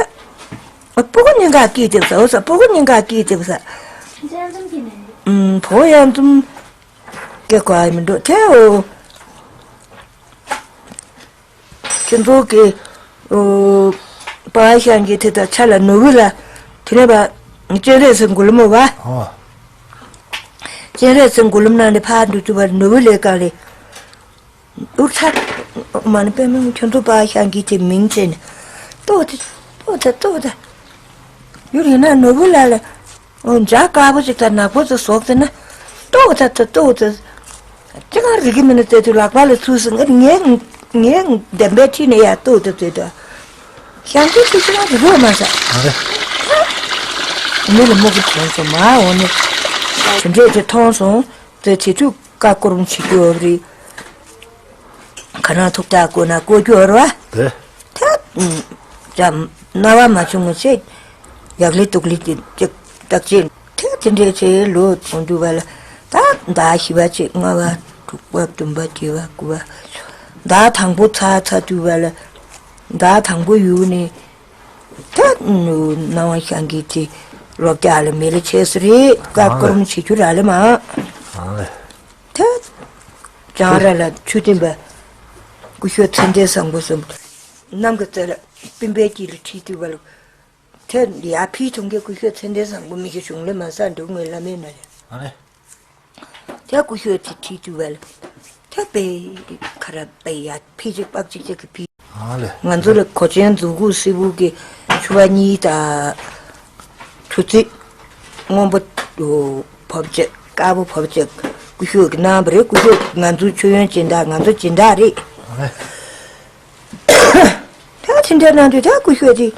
སྤུ་གུ་གཉིས་ཀ་སྐྱིད་དེ་བཟའ་བཟའ་སྤུ་གུ་གཉིས་ཀ་སྐྱིད་དེ་བཟའ། ཨུམ་བོ་ཡང་འཛུམ། སྐྱེ་གོ་ཨ་མི་འགྲོ་དེ་འོ། ཁྱེད་ཚོ་གི་འོ། པ་ཤང་གི་དེ་དང་ཆ་ལ་ནོར་བུ་ལ་དེ་ནས་པ་སྤྱན་རས་གཟིགས་མགུལ་མོ་བ། ཨོ། སྤྱན་རས་གཟིགས་མགུར་ལམ་ནང་ནས་ཕར་འགྲོ་དུས་བར་ནོར་བུ་ལས་སྒང་ལས། ཨུར་ཐག་མ་ནི་པདྨ་ཁྱོད་ཚོ་པ་ཤང་གི་དེ་མིང་བྱས་ནས། ལྟོ་དེ་ལྟོ་དེ་ལྟོ་དེ། ཡུལ་ཡིན་ན་ནོར་བུ་ལ་ལ། འཇའ་དཀར་པོ་ཅིག་དང་ནག་པོ་ཅིག་ཟོག་ཟེར་ན། ལྟོ་དེ་ལྟོ་དེ། ཅི་གང་རིག་གི་མིན་ན་བཙལ་དུས་ལག་པ་ལ་ཚུར་སོང་ངས་ངས་བདེན་པའི་ཁྲིད་ནས་ཡར་ལྟོ་དེ་བཙལ་དུས། ཤང་གི་ཁྱོད་ཅི་གང་རིག་གི་མ་ས། མི་ལ་མོ་གི་དྲན་སོང་མ་འོ་ནི། དེ་འདྲས་དེ་མཐོང་སོང་། དེ་དེ་དུས་བཀའ་བསྐུར་བྱེད་རྒྱུ་རེད། ག་ན་ཐུག་ཐག་བསྐུར་ན་བསྐུར་རྒྱུ་རེད་བ། དེ། ད། ཅམ། རྣ་བ་མ་བྱུང་བ་ཚེ། ཡག་ལེ་དུག་ལེ་དེ་ཅིག་བརྟག་དཔྱད། དེ་དེ་འདྲས་ཚེ་ལོ་ཐོང་དུ་བ་ལ། ད་ཟླ་བཞི་པ་ཚེ་ལྔ་པ་དྲུག་པ་བདུན་པ་བརྒྱད་པ་དགུ་པ། ཟླ་དང་པོ་ཚར་ཚར་དུ་བ་ལ། ཟླ་དང་པོ་ཡུལ་ནས། ད་ནུ་སྣང་བ་ཤང་གི་དེ་ལོ་བརྒྱ་ལ་མེ་ལ་ཆས་སུ་རེད། བཀའ་བསྐུར་བྱེད་རྒྱུ་ར་ལེ་མ། ཨང་ལེ། ད་བྱང་ར་ལ་ཆུ་སྟོན་པ་སྐུ་ཞབས་ཚེ་འདས་བཟང་པོ་གསུམ་གནམ་གྱི་རྩེ་ལ་སྤུན་པའི་དཀྱིལ་ལ་ཁྲིད་དུས་བ་ལ། ད་ཡ་ཕི་ཐུང་གི་སྐུ་ཞབས་ཚེ་འདས་བཟང་པོ་མི་ཞིག་བྱུང་ལེ་མ་ས་འདུག་ངོས་ལ་མེད་ན་ལེ། ཨང་ལེ། ད་སྐུ་ཞབས་དེ་ཁྲིད་དུས་བ་ལ། ད་པེ་ཁ་ར་པེ་ཡ་ཕི་ཅིག་པག་ཅིག་ཅིག་གི་ཕི། ཨང་ལེ། ང་ཚོ་ལ་གོ་ཆེན་མཛུ་གུ་སེར་པོ་གི་ཕྱུ་པ་གཉིས་དང་། གྲུ་བཙུགས་སྔོན་པོ་བབས་བྱས་དཀར་པོ་བབས་བྱས་སྐུ་ཞབས་ཀྱིས་གནང་བ་རེད། སྐུ་ཞབས་ང་ཚོ་མཆོད་ཡོན་སྦྱིན་བདག་ང་ཚོ་སྦྱིན་བདག་རེད། ཨང་ལེ། ད་དེ་འདྲ་གནང་དུས་ད་སྐུ་ཞབས་ཀྱིས་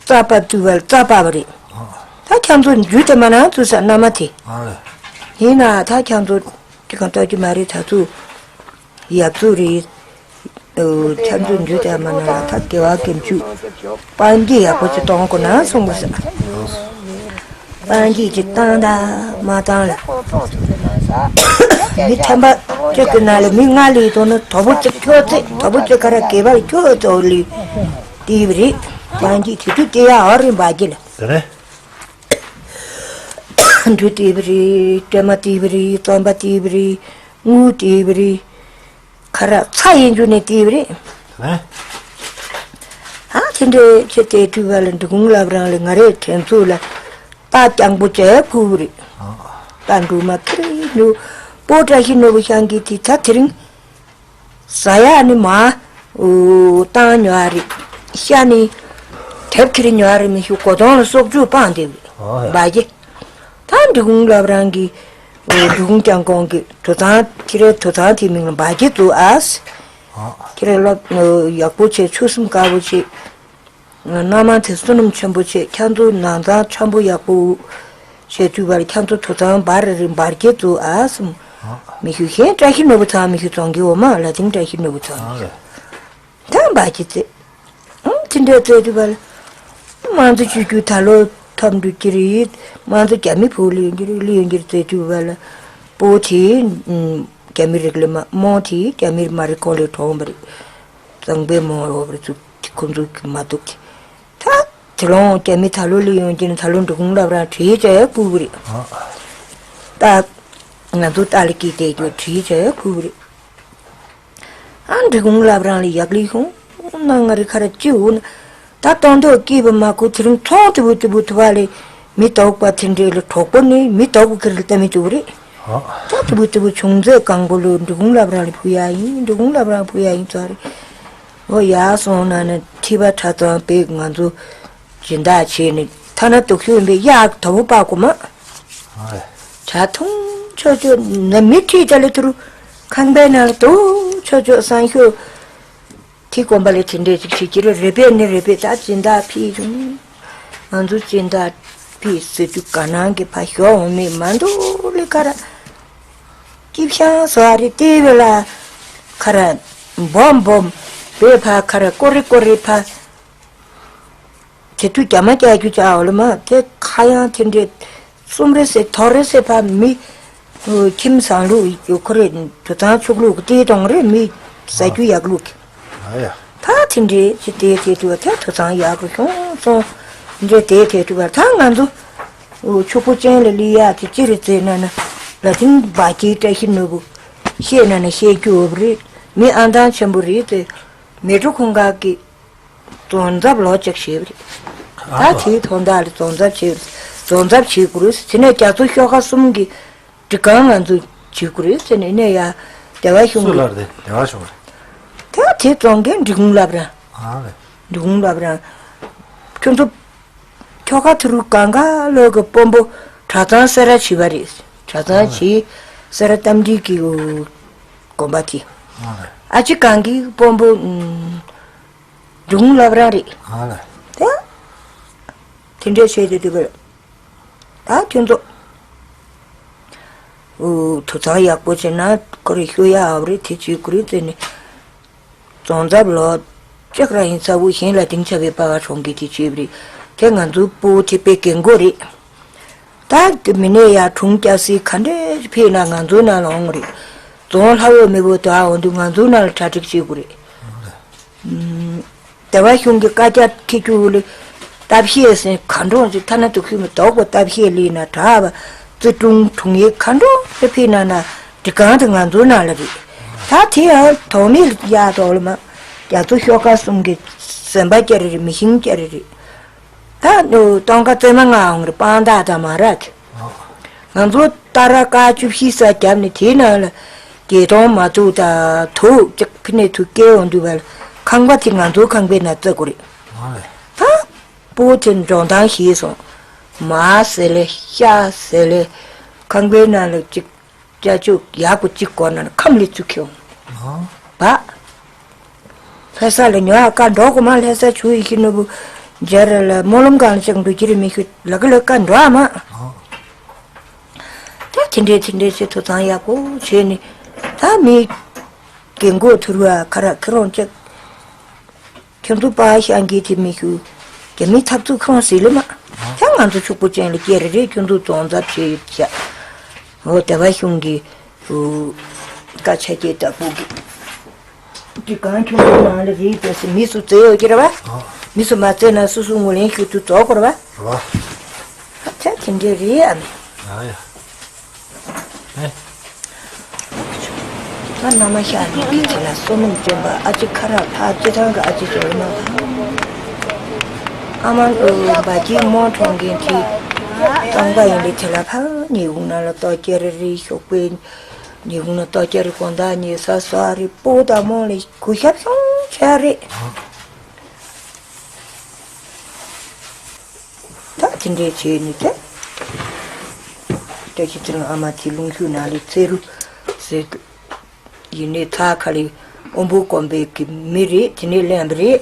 རྩ་བབས་དུས་བ་ལ་རྩ་བབས་པ་རེད། ཨང་། ད་ཁྱེད་ཚོ་འཇུས་ཏེ་མ་གནང་ཚུལ་ས་མནའ་མ་དེ། ཨང་ལེ། ཡིན་ན་ད་ཁྱེད་ཚོ་དེ་གང་ལྟ་རྒྱུ་མ་རེད། ད་ཚུ་ཡག་ཚུ་རེད། ཨོ། ཁྱེད་ཚོ་འཇུས་ཏེ་མ་གནང་ལ་ད་དགེ་བ་དགེ་བཅུ་སྤང་གི་ཡག་པོ་ཅིག་གཏོང་དགོས་ན་གསུངས་པ་ས། སྤང་གི་ཅིག་བཏང་ད་མ་བཏང་ལ། མི་ཐམ་པ་གཅིག་གི་ནང་ལ་མི་ལྔ་ལས་དོ་ན་དོ་པོ་གཅིག་ཁྱོད་ཚེ་དོ་པོ་གཅིག་ག་ར་དགེ་བ་ཁྱོད་ཚོ་ལས་དེ་བ་རེད། སྤང་གི་དེ་དུས་དེ་ཡ་ཨ་རིན་པ་གི་ལ། དེ་ནས། འབྲུ་དེ་བ་རེད། སྲན་མ་དེ་བ་རེད། རྩམ་པ་དེ་བ་རེད། དངུལ་དེ་བ་རེད། ཁ་ར་ཚ་ཡིན་རྒྱུ་ནས་དེ་བ་རེད། ཨ། ཨ་དེ་འདྲའི་ཆེ་དེ་དུས་བ་ལ་འབྲི་གུང་བླ་བྲང་ལ་ང་རའི་དྲན་ཚུལ་ལ་རྟ་རྐྱང་པོ་བྱས་ཕུལ་བ་རེད། རྟ་འབྲུ་མ་ཁེར་ནུ་པོ་བཀྲ་ཤིས་ནོར་བུ་ཤང་གི་དེ་ད་དེ་རིང་ཟ་ཡག་ནི་མ་འོ་བཏང་ཉོ་བ་རེད། ཤ་ནི་དེབ་ཁེར་ཉོ་བ་རེད། མི་ཤུ་གོ་དོང་ལ་སོག་ཆུ་སྤངས་དེ་བ་རེད། ད་འབྲི་གུང་བླ་བྲང་གི་འབྲི་གུང་སྐྱབས་ཁོང་གི་དུད་ཚང་ཁྱེད་རའི་དུད་ཚང་དེའི་མིང་ལ་འབའ་སྐྱིད་བཙུགས་ཨ། ཁྱེད་རའི་སློབ་ཡག་པོ་བྱས། ཆོས་སེམས་དཀར་པོ་བྱས། མནའ་མ་དེ་བསོད་ནམས་ཆེན་པོ་བྱས། ཁྱེད་ཚོ་ནང་ཚང་འཆམ་པོ་ཡག་པོ་བྱས་དུས་བར་ཁྱེད་ཚོ་དུད་ཚང་འབའ་རེ་རེ་འབའ་སྐྱིད་བཙུགས་ཨ་གསུངས། མི་ཤུ་གཞན་བཀྲ་ཤིས་ནོར་བུ་ཚང་མི་ཤུ་རྫོང་གི་འོ་མ་ལ་དིང་བཀྲ་ཤིས་ནོར་བུ་ཚང་མི་ཤུ། ད་འབའ་སྐྱིད་བཙུགས། ཨང་། དེ་འདྲའི་བཙལ་དུས་བ་ལ། དམངས་གཙོ་ཆོས་བརྒྱུད་ད་ལོ་ཐོབ་འགྲོ་གི་རེད། དམངས་གཙོ་རྒྱ་མི་བུ་ལེན་གྱི་རེད། ལེན་གྱི་རེད་བཙལ་དུས་བ་ལ། པོ་དེ་རྒྱ་མི་རིགས་ལ་མ་རྨོངས། དེ་རྒྱ་མི་མ་རེད། ཁོ་ལས་གྲོངས་པ་རེད། གཙང་པའི་རྨོངས་ལོག་པ་རེད། ཚུ་ཁོ་ཚོ་གི་མ་གཏོགས་དེ། ད་དེ་ལོང་རྒྱ་མི་ད་ལོ་ལེན་ཡོང་གི་ནི་ད་ལོ་འབྲི་གུང་བླ་བྲང་བྲིས་བྱས་ཕུལ་བ་རེད། ད་ང་ཚོ་ཏ་ལ་སྐྱིད་བསྡད་རྒྱུ་བྲིས་བྱས་ཕུལ་བ་རེད། ཨ་འབྲི་གུང་བླ་བྲང་ལ་ཡག་ལེ་ཤོང་། ནང་ང་རི་ཁ་ར་ཅི་འུ་ན། ད་སྟོང་ཐོག་སྐྱིད་པ་མ་ཁུ་དེ་རིང་ཚོང་དུ་བུ་དུ་བུ་དུ་བ་ལས་མི་དོག་པ་དེ་འདྲས་ལ་གྲོགས་པོ་ནི་མི་དོག་པ་ཁིར་ལ་ལྟ་མི་དུ་བུ་རེད། ད་དུ་བུ་དུ་བུ་ཆུང་ཚེ་གང་པོ་ལོ་འབྲི་གུང་བླ་བྲང་ལ་ཕུ་ཡ་ཡིན། འབྲི་གུང་བླ་བྲང་ཕུ་ཡ་ཡིན་ཚོ་རེད། འོ་ཡ་སོང་ན་ནི་ཁྲི་པ་གྲྭ་ཚང་པས་ང་ཚོ་སྦྱིན་བདག་བྱས་ནས་ཐ་ན་སྡུག་ཤོས་ཡིན་པས་གཡག་དོ་པོ་པ་གོ་མ། གྲྭ་ཐུང་ཆོ་ཆོ་ན་མི་ཁྲིད་ད་ལེ་ཐུ་རུ་ཁང་པའི་ནང་ལ་དུ་ཆོ་ཆོ་སང་ཤོ་ཐི་གོམ་པ་ལེ་དེ་འདྲས་ཅིག་བྱེད་ཀྱི་རེད། རེ་པས་ནི་རེ་པས་ད་སྦྱིན་བདག་ཕི་བྱུང་། ང་ཚོ་སྦྱིན་བདག་ཕི་ཟེར་དུས་ག་ནང་གི་ཕ་ཞོ་འོང་མེད་མ་འདུག་ལེ་ཁ་ར། སྐྱིབ་ཤང་སོ་ཨ་རི་ཏེ་བེ་ལ་ཁ་ར་སྦོམ་སྦོམ་བེ་ཕ་ཁ་ར་ཀོ་རི་ཀོ་རི་ཕ། དེ་དུས་རྒྱ་མ་རྒྱག་རྒྱུ་ཅག་འོ་ལ་མ་དེ་ཁ་ཡང་དེ་འདྲས་གསུམ་རེ་ཟེར་དོ་རེ་ཟེར་ཕ་མི། ཁྱིམ་ཚང་ལུགས་ཡོད་ཁོ་རེ་དུད་ཚང་ཚུགས་ལུགས་ཀྱི་ཏེ་གཏོང་རེ་མི་ཟ་རྒྱུ་ཡག་ལུགས་ཀྱི། ཨ་ཡ། ད་དེ་འདྲས་ཅི་ཏེ་དེ་དུས་དེ་དུད་ཚང་ཡག་རུ་ཤོང་སོང་། འདྲས་དེ་དེ་དུས་ད་ང་ཚོ་ཕྱུག་པོ་ཅན་ལ་ལི་ཡག་དེ་ཅི་རེད་ཟེར་ན་ན་ལ་དིང་བ་ཀྱི་བཀྲ་ཤིས་ནོར་བུ་བཤད་ན་ན་བཤད་རྒྱུ་འོབ་རེད། མི་ཨང་དང་ཆེན་པོ་རེད་དེ་མེ་ཏྲོ་ཁོང་ག་གི་རྫོང་ཚབ་ལོ་གཅིག་བྱས་པ་རེད། ཨ་ད་དེའི་ཐོག་མཐའ་ལ་རྫོང་ཚབ་བྱས། རྫོང་ཚབ་བྱེད་དགོས་རེད། དེ་ནས་རྒྱ་མཚོ་ཤོག་ཁ་གསུམ་གྱི་ སྒྲིག་ཁང་ང་ཚོ་བྱེད་དགོས་རེད་ཟེར་ནས་ནས་ཡ་བདེ་བ་གཞུང་སུ་གི་ལར་དེ་བདེ་བ་གཞུང་རེད། ད་དེ་རྫོང་རྒན་འབྲི་གུང་བསླབ་ར། ཨ་རེད། འབྲི་གུང་བསླབ་ར། ཁྱོད་ཚོ་ཁྱོ་ག་ཐུ་རུ་གང་ག་ལོ་གི་དཔོན་པོ་གྲྭ་ཚང་སེ་ར་བྱིས་པ་རེད། གྲྭ་ཚང་བྱིས་སེ་ར་རྟ་མགྲིན་གི་དགོན་པ་དེ། ཨ་རེད། ཨ་ཅེ་གང་གི་དཔོན་པོ་འབྲི་གུང་བསླབ་ར་རེད། ཨ་རེད། དེ་དེ་འདྲས་བྱས་ཏེ་དེ་ག་ད་ཁྱོད་ཚོ། འུ་དུད་ཚང་ཡག་པོ་བྱས་ན་ཁོ་རེ་ཤོ་ཡ་ཨ་བ་རེ་དེ་བྱེད་དགོས་རེད་ཟེར་ནས། རྫོང་ཚབ་ལོ་ལྕགས་ར་ཡིན་ཚ་བོ་གཞན་ལ་སྡིངས་ཆ་བའི་པ་བ་གྲོང་གི་དེ་བྱེད་པ་རེད། དེ་ང་ཚོའི་སྤོ་བོ་དེ་དཔེ་རྒན་གོག་རེད། ད་དེ་མི་ནས་ཡ་དྲུང་སྐྱ་སི་ག་འདྲས་ཕེབས་ན་ང་ཚོའི་ནང་ལ་འོང་རེད། རྫོང་ལྷ་འོད་མི་བོ་དུ་ཨ་འོང་དུས་ང་ཚོའི་ནང་ལ་གྲ་སྒྲིག་བྱེད་དགོས་རེད། བདེ་བ་གཞུང་གི་བཀའ་རྒྱ་ཁྱེད་ཀྱི་འུ་ལི་སྟབས་ཤེས་ཟེར་ག་འགྲོ་ཟེར་ཐ་ན་དུ་ཁུལ་མི་དོག་པོ་སྟབས་ཤེས་ལི་ན་གྲགས་པ་བརྩི་དྲུང་དྲུང་ཡིག་ག་འགྲོ་ཟེར་ཕི་ན་ན་འབྲི་གང་དུ་ང་ཚོའི་ནང་ལ་རེད། ད་དེ་ཡང་དོག་མི་ཡག་དོག་ལ་མ་རྒྱ་མཚོ་ཤོག་ཁ་གསུམ་གྱི་ཟན་པ་སྐྱ་རེ་རེ་མི་ཤིང་སྐྱ་རེ་རེ། ད་སྟོན་ཁ་རྩེ་མ་ང་འོང་རེ་སྤང་དག་དང་མ་རག་གི། ང་ཚོ་ཏཱ་ར་ཀ་བཅུ་བཞི་ས་བརྒྱབ་ནས་དེའི་ནང་ལ་བརྒྱད་སྟོང་མ་གཏོགས་ད་དུག་ཅིག་ཕི་ནས་དུ་སྐྱེལ་འོང་དུས་བར་ཁང་པ་དེ་ང་ཚོའི་ཁང་པའི་ནང་བརྩི་དགོས་རེད། ད་སྤོ་དེ་འགྲོ་སྟངས་ཤེས་སོང་། མ་ཟེར་ལེ་ཤ་ཟེར་ལེ་ཁང་པའི་ནང་ལ་ཅིག་ཅ་ཅོ་ཡག་པོ་གཅིག་གོ་ན་ཁམས་ལས་ཚུལ་ཁེའོ། ཨ། བ། ལྷ་ས་ལ་ཉོ་ཡག་ཀ་འགྲོ་གོ་མ་ལྷ་ས་ཆུ་ཡི་ཤི་ནོ་བུ་འཇར་ལ་སྨོན་ལམ་གང་ལ་ཅང་འགྲོ་གི་རེད་མི་ཤུ་ལ་ཀ་ལ་ཀ་འགྲོ་ཨ་མ། ཨ། ད་དེ་འདྲས་དེ་འདྲས་ཆེ་ཐོ་ཚང་ཡག་པོ་བྱས་ནི་ད་མི་རྒན་གོག་ཐུར་བ་ཁ་ར་ཁེ་རོང་ཅག་ཁྱོད་ཚོ་པ་ཤང་གི་དེ་མི་ཤུ་རྒྱ་མི་ཐབ་ཚུགས་ཁོང་ཟིག་ལ་མ། ཁྱང་ང་ཚོ་ཕྱུག་པོ་ཅན་ལ་སྐྱེ་རེ་རེ་ཁྱོད་ཚོ་རྫོང་ཚབ་བྱེད་ཡོད་ཤག་འོ་དེ་བ་གཞུང་གི་བཀའ་ཆ་སྐྱེས་ལྟ་བུ་གི་དེ་གང་ཁྱོད་ཚོ་ནང་ལ་རེད་པས་སི་མི་སུ་བཙལ་ཡོད་ཀྱི་རེད་བ། མི་སུ་མ་བཙལ་ན་སུ་སུ་ངོ་ལེན་ཞུ་དུ་རྫོགས་དགོས་རེད་བ། རེད་བ། ཁྱ་དེ་འདྲས་རེད་ཨ་མི། ཡ་ཡ། ཨེ། ང་མནའ་མ་ཤར་ནས་ཀྱི་ཚེ་ལ་བསོད་ནམས་བརྩོན་པ་ཨ་ཅེ་ཁ་རག་ཕ་སྤྱི་ཚང་གི་ཨ་ཅེ་ཇོ་རི་མ་དང་། ཨ་མ་ལོ་འབའ་ཅིག་མོ་གྲོང་གིན་གྱི་གཙང་པ་ཡིན་ལི་ཚེ་ལ་ཕ་ཉི་གུང་ན་ལ་ལྟོ་སྐྱེ་རི་རི་ཤོག་པའི་ཉི་གུང་ན་ལྟོ་སྐྱེ་རི་གོང་ད་ཉི་ས་སོ་ཨ་རི་པོ་ད་མོ་ལི་གུ་ཞབས་སོང་ཆ་རི། ད་དེ་འདྲས་བྱས་ནས་དེ། བཀྲ་ཤིས་ཚེ་རིང་ཨ་མ་དེ་ལུང་ཤུ་ན་ལི་ཚེ་རུ་ཟེར་གི། ཡིན་ནའི་ཐ་ཁ་ལི་དབོན་པོ་དཀོན་པའི་གི་མི་རེད་དེ་ནས་ལེན་པ་རེད།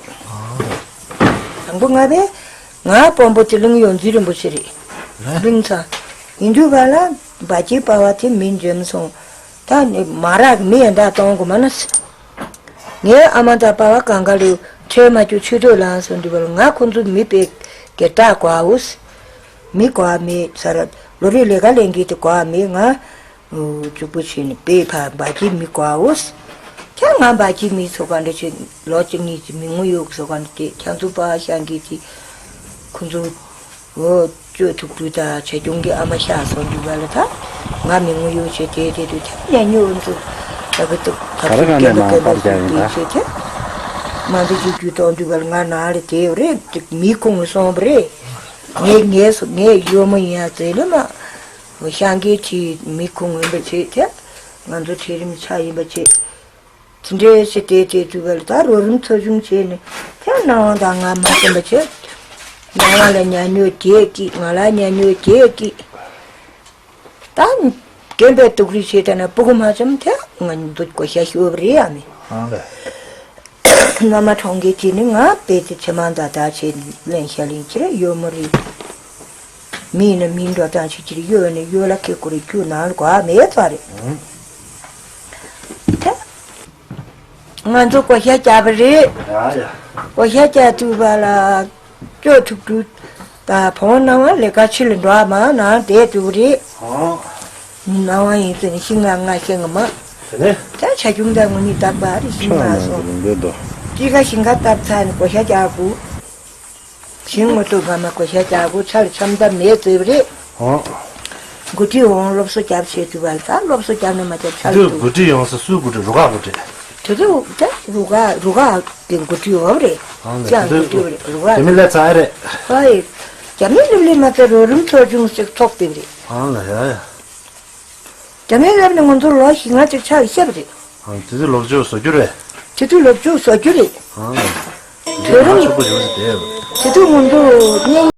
དང་པོ་ང་བས་ང་དཔོན་པོ་དེ་ལུང་ཡོང་རྫི་རིན་པོ་ཆེ་རེད། ལུང་ཚ། ཡིན་དུས་བ་ལ་འབའ་ཅིག་པ་བ་དེ་མི་འཇོམས་སོང་། ད་ནི་མ་རག་མི་ཡན་ད་གཏོང་དགོས་མ་ན། ངའི་ཨ་མ་དང་པ་བ་གང་ག་ལུ་ཁྲལ་མ་བཅུག་ཆུ་ཐོག་ལངས་སོང་དུས་བར་ང་ཁོ་ཚོ་མི་དཔེ་སྒེར་བདག་གོ་ཨ་འུ་སི། མི་གོ་ཨ་མེད་ས་ར་ལོ་རེ་ལས་ཀ་ལས་འགན་དེ་གོ་ཨ་མེད་ང་། གཅུག་པོ་བྱས་ནས་དཔེ་ཕ་འབའ་ཅིག་མི་གོ་ཨ་འུ་སི། ཁྱེད་ང་འབའ་ཅིག་མི་ཚོ་ག་འདྲ་བྱས་ལོ་གཅིག་གཉིས་ཀྱི་མི་ངོ་ཡོད་ཚོ་ག་འདྲ་དེ་ཁྱང་ཚུ་པ་ཤང་གི་དེ་ཁོ་ཚོ། འོ། ཅོ་ཐུག་ཐུག་ད་བྱ་ཁྱུང་གི་ཨ་མ་ཤ་སོང་འདུག་ག་ལ་ད། ང་མི་ངོ་ཡོད་བྱེད་དེ་དེ་དུ་ད་ཉ་ཉོ་འདུག་ད་གི་འདུག་ད་ག་རེ་ག་ནས་མ་པར་རྒྱག་ཡིན་ད། བྱེད་དེ། མ་འདི་ཅིག་རྒྱུ་གཏོང་འདུག་ག་ལ་ང་ན་ལ་དེ་རེད་མི་ཁོང་སོང་བ་རེད། ངས་ངས་སུ་ངས་ཡོད་མོ་ཡིན་ཡ་ཟེར་ལེ་མ། ཤང་གི་ཁྱི་མི་ཁོང་ཡིན་པ་བྱེད་དེ། ང་ཚོ་ཁྲི་རིམ་ཆ་ཡིན་པ་བྱེད། དེ་འདྲའི་ཞིག་དེ་དེ་དུས་བལ་ད་རོ་རིམ་ཚོ་ཆུང་བྱས་ནས་དེ་སྣང་བ་དང་ང་མ་སེམས་པ་བྱས། སྣང་བ་ལ་ཉ་ཉོས་རྒྱས་ཀྱིས་ང་ལ་ཉ་ཉོས་རྒྱས་ཀྱིས། ད་རྒན་པའི་དུག་རིགས་བྱས་ད་ན་སྤུ་གུ་མ་ཙམ་དེ་ང་འདུག་གོ་ཤ་ཤོར་བ་རེད་ཨ་མི། ཨང་ལ། མནའ་མ་གྲོང་ཁྱེར་གྱིས་ནི་ང་དཔེ་དེ་ཕྱི་མ་མདའ་དག་བྱས་ལེན་ཤ་ལེན་ཁྱེར་ཡོད་མོ་རེད། མི་ཡིན་ན་མིའི་འགྲོ་སྟངས་ཤིག་ཅིག་ཡོད་ནས་ཡོད་ལ་ཁེ་ཁུར་རྒྱུ་ནང་ལ་གོ་བ་མེད་ཚར་རེད། ད་ང་ཚོ་བགོ་བཤའ་བརྒྱབ་པ་རེད། ཡ་ཡ། བགོ་བཤའ་བརྒྱབ་ཐུབ་པ་ལ་སྐྱོ་ཐུབ་ཐུབ་ད་བོང་ནང་ལས་ཀ་ཕྱི་ལ་འགྲོ་བ་མ་ནང་བསྡད་ཐུབ་པ་རེད། ཨོ། ནང་བ་ཡིན་ཟེར་ནས་ཤིང་ང་ང་ཤེས་ང་མ། དེ་ནས། ད་བྱ་ཁྱུང་དང་ངུ་ནི་རྟག་པ་རེད་ཤིང་ང་སོང་། ཅི་ག་ཤིང་ཁ་བཏབ་ཚར་ནས་བགོ་བཤའ་རྒྱག་དགོས། ཞིང་ངོ་ཐུག་ག་མ་བགོ་བཤའ་རྒྱག་དགོས་ཆ་ལ་འཆམ་ད་མེད་ཟེར་བ་རེད། ཨོ། འགོ་ཁྲིད་འོང་སློབ་གསོ་རྒྱབ་བྱས་དུས་བར་ད་སློབ་གསོ་རྒྱབ་ན་མ་རྒྱབ་ཆ་ལ་འདུག་འགོ་ཁྲིད་ཡོང་ས་སུའི་འགོ་ཁྲིད་རུ་ཁག་འགོ་ཁྲིད། དེ་དུས་ད་རུ་ཁག་རུ་ཁག་གི་འགོ་ཁྲིད་འོང་རེད། ཨང་ལ་ཅང་འགོ་ཁྲིད་རེད་རུ་ཁག་དེ་མི་ལས་ཚ་རེད། ཧོꯏ། རྒྱ་མི་ལིབ་ལིབ་མ་ཚད་རོ་རིམ་ཚོ་ཆུང་ཞིག་ཚོགས་དེ་རེད། ཨང་ལ་ཡ་ཡ། རྒྱ་མིའི་རབས་ནི་ང་ཚོ་ལོ་བཞི་ལྔ་ཅིག་ཆགས་བཤད་པ་རེད། ཨང་། དེ་དུས་ལོ་བཅུ་བཟོ་རྒྱུ་རེད། དེ་དུས་ལོ་བཅུ་བཟོ་རྒྱུ་རེད། ཨང་། དེ་དུས་ང་ཚོ་གཉེན།